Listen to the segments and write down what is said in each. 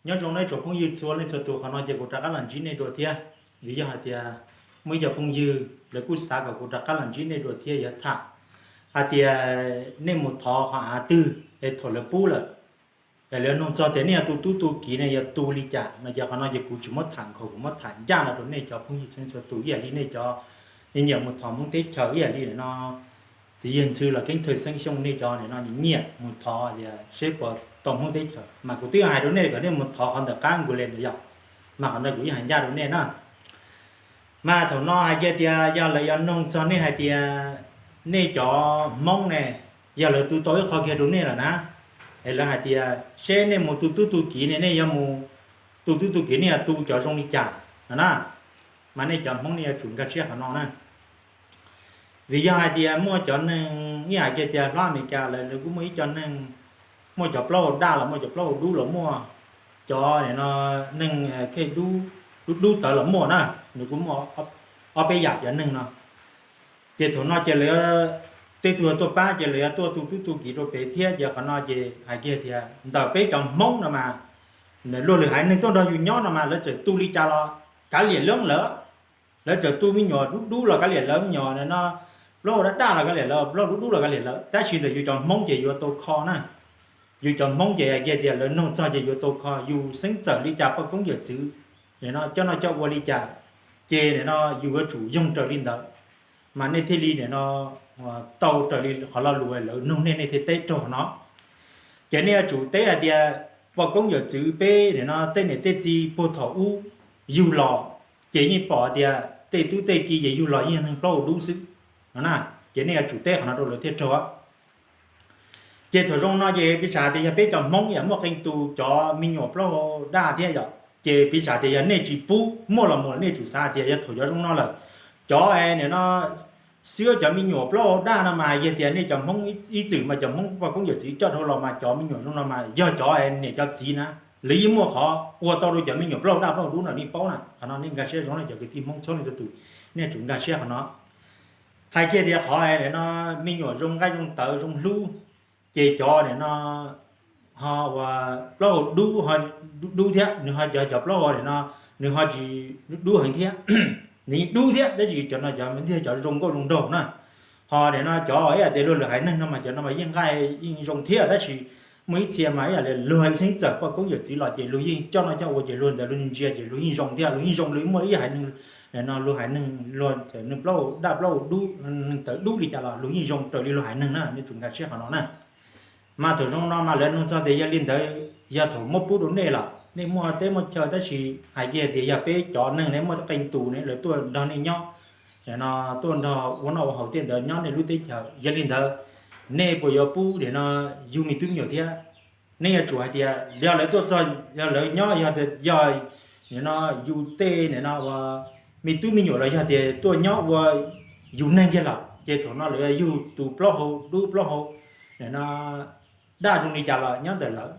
Nyob zoo nej tsoom phooj ywg txhua leej txhua tus, qhov no ces kuv rov qab los ntsib nej dua thiab. Vim yog hais tias muaj ib co phooj ywg lawv kuj xav kom kuv rov qab los ntsib nej dua thiab yuav tham hais tias nej mus thov qhov av twg es thaum lawv pub lawm, es lawv nug txog tias nej yuav tu tub tu kiv ne yuav tu li cas no ces qhov no ces kuv tsis muab tham nkhaus, kuv muab tham ncaj no rau nej cov phooj ywg txhua leej txhua tus ib yam li nej cov nyiam mus thov Hmoob teb chaws ib yam li no txiv yawg ntxhw los Keeb Thawj Xeeb Xyooj nej cov no nyiam mus thov tias seb puas tau Hmoob teb chaws mas kuv twb hais rau nej kom nej mus thov qhov ntawm qab nkaus li ntawd yog, mas qhov ntawd kuv yeej hais ncaj rau nej na. Mas thaum no hais kiag tias yog lawv yuav nug txog nej hais tias nej cov Hmoob ne, yog lawv tu tau ib qho kiag rau nej lawm na, es lawv hais tias seb nej mus tu tub tu kiv ne nej yuav mus tu tub tu kiv nej yuav tu cov zoo li cas no na, mas nej cov Hmoob nej yuav tsum nkag siab qhov no na. Vim yog hais tias muaj cov neeg ib hais kiag tias hlob Amelikas lawv, lawv kuj muaj ib co neeg, muaj cov plaub hau daj los muaj, cov plaub hau dub los muaj, cov nim no neeg khej dub, dub dub tawv los muaj na, nws kuj muaj ob peb yam cov neeg no. Ces thaum no ces lawv tej tug tuaj pab ces lawv yuav tuaj tu tub tu kiv rau pem thiab ces qhov no ces hais kiag tias ntawm peb cov Hmoob no mas luag lwm haiv neeg tuaj nrog yus nyob no mas lawv txawm tu li cas los kav liam lawv, lawv txawm tu me nyuam dub dub los kav liam lawv, me nyuam no plaub hau daj daj los kav liam lawv, plaub hau dub dub los kav liam lawv, tab sis ntawm yus cov Hmoob ces yuav tau kho na. Yus cov Hmoob ces hais kiag tias lawv nug txog ces yuav tau kho, yus xeeb txawm li cas poj koob yawm txwv, nim no coj noj coj ua li cas, ces nim no yus yuav tsum yoog raws li ntawd, mas nej thiaj li nim no tau raws li qhov lo lus lawv nug nej, nej thiaj teb raug no. Ces nej yuav tsum teb hais tias poj koob yawm txwv peb nim no tej niam tej txiv puag thaum ub yug los, ces yeej pom tias tej tub tej ki ces yug los yeej yog neeg plaub hau dub xwb no na. Ces nej yuav tsum teb qhov no rau lawv thiaj raug. Ces thaum zoo no ces piv xam tias yog peb cov Hmoob yam muaj qee tus cov me nyuam plaub hau daj thiab yom, ces piv xam tias yog nej tsis pub muaj los mus nej tsum xav tias yog thaum cov zoo no lawm, cov es nim no xwb cov me nyuam plaub hau daj no mas yog tias nej cov Hmoob ib txwm mas cov Hmoob poj koob yawm txwv coj dhau los mas cov me nyuam zoo no mas yog cov niam cov txiv na, lawv yeej muaj qhov ua tau rau cov me nyuam plaub hau daj plaub hau dub no nej paub na. Qhov no nej nkag siab zoo na cov kwv tij Hmoob txhua leej txhua tus, nej tsum nkag siab qhov no. Hais kiag tias qhov nim no me nyuam zoo nqaij zoo tawv zoo hlub, ces cov nim no ho ua plaub hau dub, dub thiab, nws ho cov, cov plaub hau nim no nws ho tsis dub heev thiab, nws yeej dub thiab tab sis cov no cov thiaj cov zoo nkauj zoo nraug na. Ho nim no cov ib yam tias luag lwm haiv neeg no mas cov no mas yeej nqaij yeej zoo thiab tab sis muaj ib txhia mas ib yam li luag xeeb txawm poj koob yawm txwv los ces luag yeej coj noj coj ua ces luag ntawd luag ntsia ces luag yeej zoo thiab, luag yeej zoo, luag muaj ib haiv neeg, nim no luag haiv neeg luag neeg plaub hau daj plaub hau dub, neeg tawv dub li cas los luag yeej zoo raws li luag haiv neeg na, nej tsum nkag siab qhov no na. Mas thaum zoo no mas lawv nug txog tias yog li ntawd, yog thaum muab pub rau nej los nej muaj teb muaj chaw, tab sis hais kiag tias yog peb cov neeg ne muaj qee tus ne lawv tuaj nrog nej nyob, nim no tuaj nrog ua noj ua haus tej ntawd nyob nej lub teb chaws, yog li ntawd nej puas yuav pub nim no yug me tub me nyuam thiab? Nej yuav tsum hais tias yog lawv tuaj txog, yog lawv nyob yog tias yog nim no yus tej nim no ua me tub me nyuam los yog tias tuaj nyob ua yus neeg kiag lawm ces thaum no lawv yug tus plaub hau dub plaub hau nim no daj zoo li cas los nyob ntawm lawv.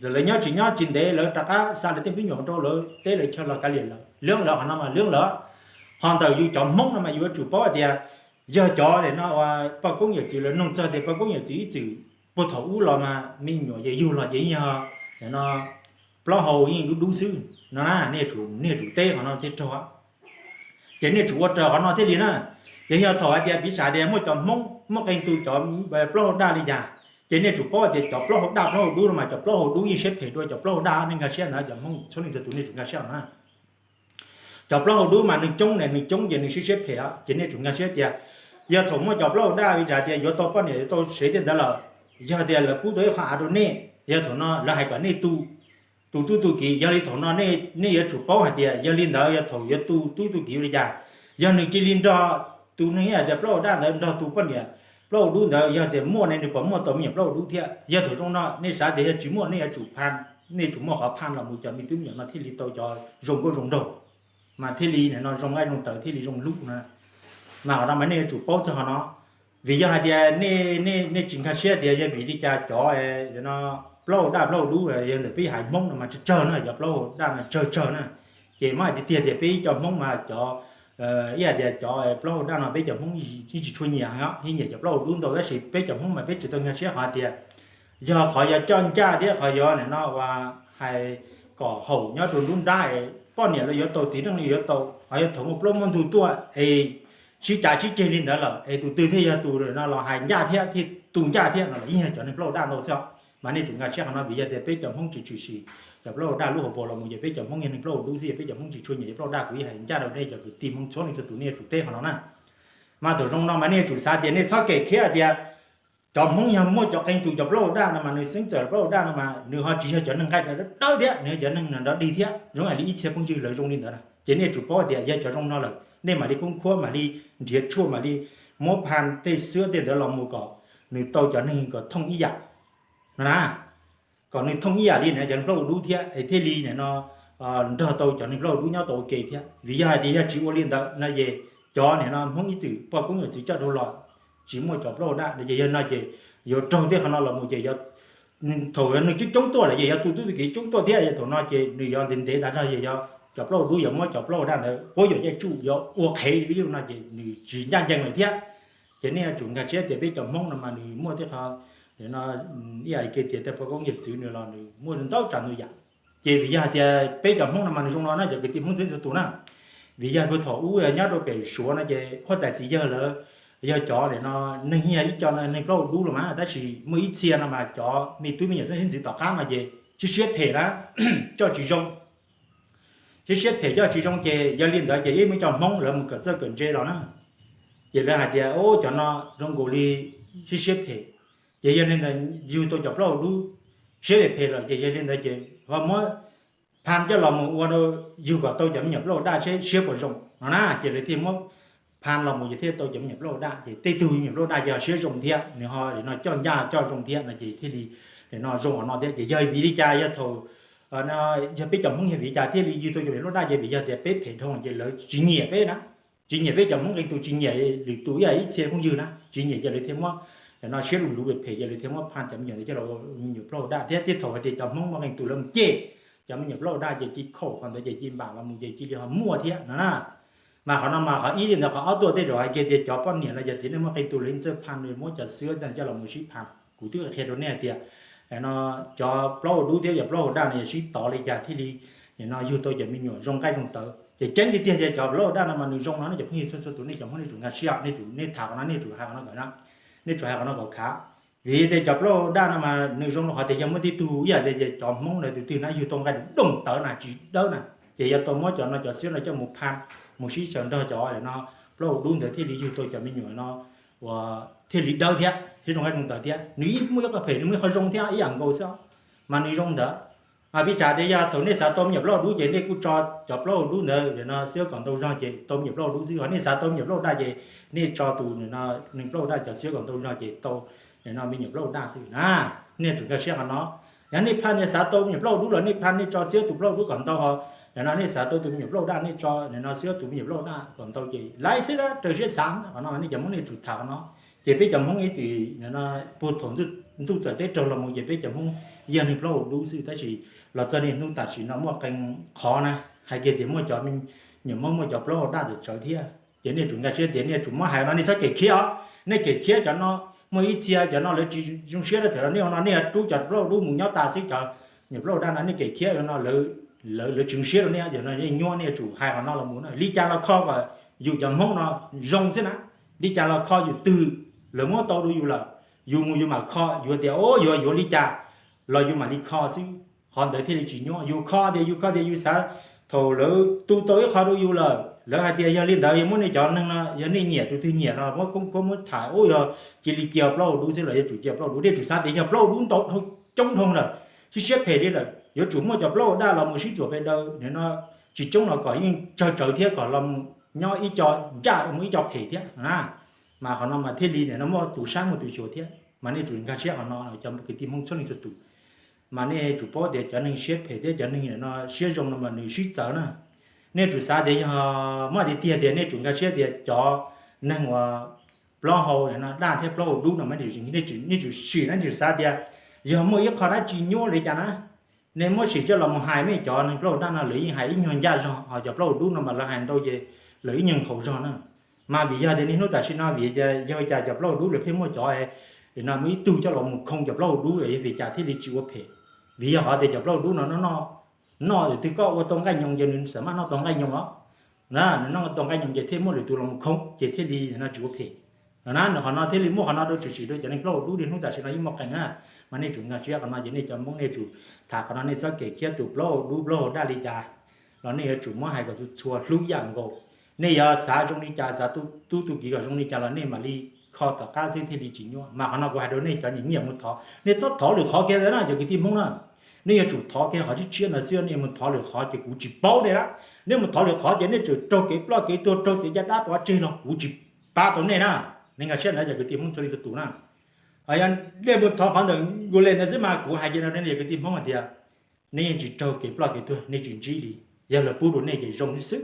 Lawv nyob tsis nyob tsis ntev lawv rov qab xa lawv tej me tub me nyuam rau lawv teb lawv chaw los kav liam lawv, lwb lawv qhov no mas lwb lawv. Ho ntawm yus cov Hmoob no mas yus yuav tsum paub hais tias yog cov nim no ua poj koob yawm txwv, lawv nug txog tias poj koob yawm txwv ib txwm puag thaum ub los mas me nyuam ces yug los ces yeej yog nim no plaub hau yeej dub dub xwb no na, nej yuav tsum teb qhov no thiaj raug. Ces nej tsum ua raws qhov no thiaj li na. Ces yog thaum hais tias piv xam tias muaj cov Hmoob muaj qee tus cov plaub hau daj li cas, ces nej tsum paub hais tias cov plaub hau daj plaub hau dub no mas cov plaub hau dub yeej siab phem dua cov plaub hau daj, nej nkag siab ntawd, cov Hmoob txhua leej txhua tus nej tsum nkag siab no na. Cov plaub hau dub mas neeg coob ne, neeg coob ces nws siab siab phem, ces nej tsum nkag siab tias yog thaum muaj cov plaub hau daj li cas tias yuav tau poj niam yuav tau sev tej ntawd lawm, yog tias lawv pub tau ib qho av rau nej, yog thaum no lawv hais kom nej tu, tu tub tu kiv, yog li thaum no nej yuav tsum paub hais tias yog li ntawd yog thaum yuav tu tub tu kiv li cas, yog nws cia li nrog tus neeg ib yam tias plaub hau daj ntawd nrog tus poj niam plaub hau dub ntawd yog tias muaj ne nws puas muaj tau me nyuam plaub hau dub thiab? Yog thaum zoo no nej xav tias yog tsis muaj, nej yuav tsum phaj, nej tsum muaj qhov phaj los mus cov me tub me nyuam no thiaj li tau cov zoo nkauj zoo nraug, mas thiaj li nim no zoo nqaij zoo tawv thiaj li zoo hlub na. Mas qhov no mas nej yuav tsum paub txog qhov no. Vim yog hais tias nej, nej tsis nkag siab tias yog vim li cas cov no plaub hau daj plaub hau dub yog ntawm peb haiv Hmoob no mas tsawg tsawg na, cov plaub hau daj mas tsawg tsawg na. Ces muab hais tiag tiag tias peb ib co Hmoob mas cov ib yam tias cov plaub hau daj no peb cov Hmoob yeej tsis tshua nyiam, yeej nyiam cov plaub hau dub ntau, tab sis peb cov Hmoob mas peb tsis tau nkag siab qhov tias yog qhov yuav coj ncaj thiab qhov yuav nim no ua hais kom haum nyob rau nruab nrab, poj niam los yuav tau, txiv neej los yuav tau, ho yog thaum muaj plaub muaj ntug tuaj es sib cav sib ceg li ntawd lawm es tus twg thiaj yog tus no los hais ncaj thiab thiaj tu ncaj thiab no los yeej yog cov neeg plaub hau daj ntau xwb os. Mas nej tsum nkag siab qhov no vim yog tias peb cov Hmoob tsis tshwm sim cov plaub hau daj lub hauv paus los mus ces peb cov Hmoob yog neeg plaub hau dub xwb, yog peb cov Hmoob tsis tshua nyiam cov plaub hau daj. Kuv yeej hais ncaj rau nej cov kwv tij Hmoob txhua leej txhua tus nej yuav tsum teb qhov no na. Mas thaum zoo no mas nej yuav tsum xav tias nej txhob kev khiav tias cov Hmoob yog muaj cov qee tus cov plaub hau daj no mas nws xeeb txawm plaub hau daj no mas nws ho tsis yog cov neeg nqaij dawb thiab, nws yog cov neeg nrov dig thiab, zoo li ib txhia phooj ywg lawv zoo li ntawd na. Ces nej yuav tsum paub tias yog cov zoo no lawm nej mam li khoob khuab, mam li nrhiav tshuaj, mam li muab pha tej xwab tej ntawd los mus kom nws tau cov neeg kom thooj ib yam no na, kom nws thooj ib yam li cov neeg plaub hau dub thiab es thiaj li nim no nrog tau cov neeg plaub hau dub nyob tau ua ke thiab. Vim yog hais tias yog tsis ua li ntawd no ces cov nim no Hmoob ib txwm poj koob yawm txwv coj dhau los tsis muaj cov plaub hau daj no ces yog no ces yuav raug tej qhov no los mus ces thaum nws coob coob tuaj lawm ces yog tus tub tus kiv coob tuaj thiab, yog thaum no ces nws yuav ntev ntev tas zog ces yog cov plaub hau dub yuav muab cov plaub hau daj ntawd quab yuam caij tsuj yuav ua qhev li no ces nws tsis ncaj ncees lawm thiab. Ces nej yuav tsum nkag siab tias peb cov Hmoob no mas nws muaj tej qho ib yam li tias tej poj koob yawm txwv nws los nws muaj ntau tsav ntau yam. Ces vim yog hais tias peb cov Hmoob no mas nws zoo no na cov kwv tij Hmoob txhua leej txhua tus na, vim yog puag thaum ub nyob rau pem Suav no ces huab tais txiv yawg lawv yog cov nim no neeg yog ib co neeg plaub hau dub los mas, tab sis muaj ib txhia no mas cov me tub me nyuam xeeb ntxwv tom qab no ces siab siab phem na, coj tsis zoo. Siab siab phem coj tsis zoo ces yog li ntawd ces yeej muaj cov Hmoob lawv mus kawm txawj kawm ntse los na, ces lawv hais tias o cov no zoo nkaus li siab siab phem, ces yog li ntawd yug tau cov plaub hau dub siab phem phem lawm ces yog li ntawd ces ho muab pha coj los mus ua rau yug kom tau cov me nyuam plaub hau daj seb siab puas zoo no na, ces lawv thiaj muab pha los mus ces thiaj tau cov me nyuam plaub hau daj, ces tej tug me nyuam plaub hau daj ces ho siab zoo thiab, nws ho nim no coj ncaj coj zoo thiab no ces thiaj li nim no zoo qhov no thiab. Ces yog vim li cas yog thaum yog peb cov Hmoob yog vim li cas thiaj li yug tau cov me nyuam plaub hau daj ces vim yog tias peb phem dhau ces lawv tsis nyiam peb na, tsis nyiam peb cov Hmoob qee tus, tsis nyiam lwm tus ib yam ib txhia phooj ywg na, tsis nyiam ces lawv thiaj muab nim no siab luv luv phem phem ces lawv thiaj muab pha cov me nyuam ntawd coj los ua me nyuam plaub hau daj thiab. Tej thaum hais tias cov Hmoob muaj qee tus lawv mus cem cov me nyuam plaub hau daj ces cia li khaum qhov ntawd ces cia li ho muaj thiab no na. Mas qhov no mas qhov ib li ntawd, qhov ob tuaj tej zaum hais kiag tias cov poj niam los yog txiv neej muaj qee tus lawv yeej txawj pha, lawv muab cov xwb coj los mus sib pha. Kuv twb qhia rau nej hais tias no cov plaub hau dub thiab cov plaub hau daj no yog sib tov li cas thiaj li nim no yug tau cov me nyuam zoo nqaij zoo tawv. Ces ceeb tiag tiag tias cov plaub hau daj no mas nws zoo no nej cov phooj ywg txhua txhua tus, nej cov Hmoob nej tsum nkag siab, nej tsum, nej tham qhov no nej tsum hais qhov no kom na, nej tsum hais qhov no kom khav. Vim tias cov plaub hau daj no mas nws zoo rau qhov tias yog muaj tej tug ib yam li tias cov Hmoob lawv tus twg na yug tau nqaij dooj tawv na tsis dawb na, ces yog tau muab cov no cov xwb no coj mus pha, mus sib xyaw nrog cov no plaub hau dub ntawd thiaj li yug tau cov me nyuam no uas thiaj li dawb thiab thiab zoo nqaij zoo tawv thiab. Nws ib muaj ib qho phem nws muaj ib qho zoo thiab ib yam nkaus xwb, mas nws zoo ntawd. Mas piv txwv tias yog thaum nej xav tau me nyuam plaub hau dub ces nej kuj tso cov plaub hau dub ntawd no xwb kom ntau zog ces tau me nyuam plaub hau dub xwb, ho nej xav tau me nyuam plaub hau daj ces nej tso tus neeg plaub hau daj cov xwb kom ntau zog ces tau no me nyuam plaub hau daj xwb na. Nej tsum nkag siab qhov no. Yog nej pha nej xav tau me nyuam plaub hau dub los nej pha nej tso xwb tus plaub hau dub kom ntau, ho no nej xav tau tus me nyuam plaub hau daj nej tso no xwb tus me nyuam plaub hau daj kom ntau ces laiv xwb na, raws siab xav qhov no. Nej cov Hmoob nej tsum tham qhov no. Ces peb cov Hmoob ib txwm no puag thaum ntuj txawm teb raug los mus ces peb cov Hmoob yog neeg plaub hau dub xwb, tab sis los txog niaj hnub tam sim no muaj qee qhov na hais kiag tias muaj cov me nyuam Hmoob muaj cov plaub hau daj tawm tsawv thiab. Ces nej tsum nkag siab tias nej tsum muab hais no, nej txhob kev khiav os. Nej kev khiav cov no, muaj ib txhia cov no lawv tsis zoo siab rau thaum nej no nej rub cov plaub hau dub mus nyob tas xwb, cov me nyuam plaub hau daj no nej kev khiav no lawv, lawv tsis zoo siab rau nej, cov no nej nyuaj, nej tsum hais qhov no los mus na. Li cas los kho kom yus cov Hmoob no zoo xwb na. Li cas los kho yus twg lawv muab tau rau yus lawm, yus mus yus mam kho, yus tias o yuav yuav li cas los yus mam li kho xwb, qhov ntawd thiaj li tsis nyuaj. Yus kho tias yus kho tias yus xav thaum lawv tu tau ib qho rau yus lawm, lawv hais tias yog li ntawd yog muab nej cov neeg no, yog nej nyiam tus twg nyiam no muab khoob khuab muab tham ub yog cia li cia plaub hau dub xwb los yuav tsum cia plaub hau dub. Nej tsum xav tias yog plaub hau dub ntau coob dhau lawm, siab siab phem li lawm, yuav tsum muaj cov plaub hau daj los mus sib txuam pem daws no tsis coob los kom yeej tsawg tsawv thiab kom los nyob ib co ncaj mus ib co phem thiab na. Mas qhov no mas thiaj li no muaj tus saib muaj tus xyuas thiab. Mas nej tsum nkag siab qhov no cov kwv tij Hmoob txhua leej txhua tus. Mas nej tsum paub tias cov neeg siab phem thiab cov neeg no siab zoo no mas nws sib txawv na. Nej tsum xav tias yog muaj tiag tiag tias nej tsum nkag siab tias cov neeg uas plaub hau no daj thiab plaub hau dub no nej tsum sim na, nej tsum xav tias yog muaj ib qho dab tsi nyuaj li cas na, nej muab sim coj los mus hais mej cov neeg plaub hau daj no lawv yeej hais ib nyuag ncaj zog, ho cov plaub hau dub no mas lawv hais ntau ces lawv ib nyuag nqhaus zog na. Mas vim yog tias niaj hnub tam sim no vim yog cas cov plaub hau dub lawv pheej muaj cov, no muaj ib tug coj los mus khoo cov plaub hau dub, yog vim cas thiaj li tsis ua phem? Vim yog qhov tias cov plaub hau dub no noj, noj twg koj ua tau nqaij nyoos ces nws xav maj noj tau nqaij nyoos os. Na nws noj tau nqaij nyoos ces thiaj muaj lwm tus los mus khoo ces thiaj li no tsis ua phem. No na nws qhov no thiaj li muaj qhov no rau tshwm sim rau cov neeg plaub hau dub niaj hnub tam sim no yeej muaj qee na. Mas nej tsum nkag siab qhov no ces nej cov Hmoob nej tsum tham qhov no, nej txoj kev khiab tus plaub hau dub plaub hau daj li cas los nej yuav tsum muab hais kom txhua txhua hlub ib yam nkaus. Nej yuav xav zoo li cas, xav tu tub tu kiv kom zoo li cas los nej mam li kho tom qab xwb thiaj li tsis nyuaj. Mas qhov no kuv hais rau nej cov nyiam nyiam mus thov, nej txhob thov lwm qhov kiag ntawd na cov kwv tij Hmoob na. Nej yuav tsum thov kiag qhov tshiab tshiab ntawd xwb, nej mus thov lwm qhov ces kuv tsis paub nej na. Nej mus thov lwm qhov ces nej tseem raug kev ploj kev tuag, raug txiav caj dab pov tseg los kuv tsis pab tau nej na. Nej nkag siab ntawd cov kwv tij Hmoob txhua leej txhua tus na. Yog nej mus thov qhov ntawm Google ntawd xwb mas kuv hais cia rau nej cov kwv tij Hmoob hais tias nej yeej tsis raug kev ploj kev tuag, nej tsis ntsib li. Yog lawv pub rau nej ces zoo xwb xwb.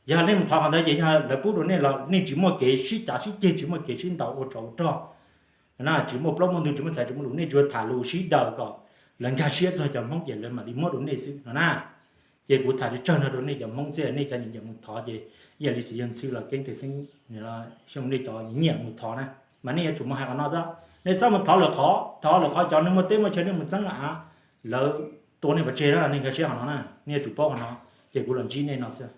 Yog nej mus thov qhov ntawd ces yog lawv pub rau nej los nej tsis muaj kev sib cav sib ceg, tsis muaj kev sib ntaus ua tsov ua rog, tsis muaj plaub muaj ntug, tsis muaj xaiv tsis muaj lus, nej tsuas tham lus sib daws kom lawv nkag siab txog cov Hmoob ces lawv mam li muab rau nej xwb no na. Ces kuv tham tsawg tsawg no rau nej cov Hmoob xwb, nej cov nyiam nyiam mus thov ces ib yam li txiv yawg Ntxhw los Keeb Tes Xeeb, xyoo nej cov nyiam nyiam mus thov na, mas nej yuav tsum mus hais qhov no xwb. Nej txhob mus thov lwm qhov, thov lwm qhov cov neeg muaj teb muaj chaw nej mus txeeb av, lawv tua nej pov tseg na, nej nkag siab qhov no na, nej yuav tsum paub qhov no. Ces kuv los ntsib nej no xwb.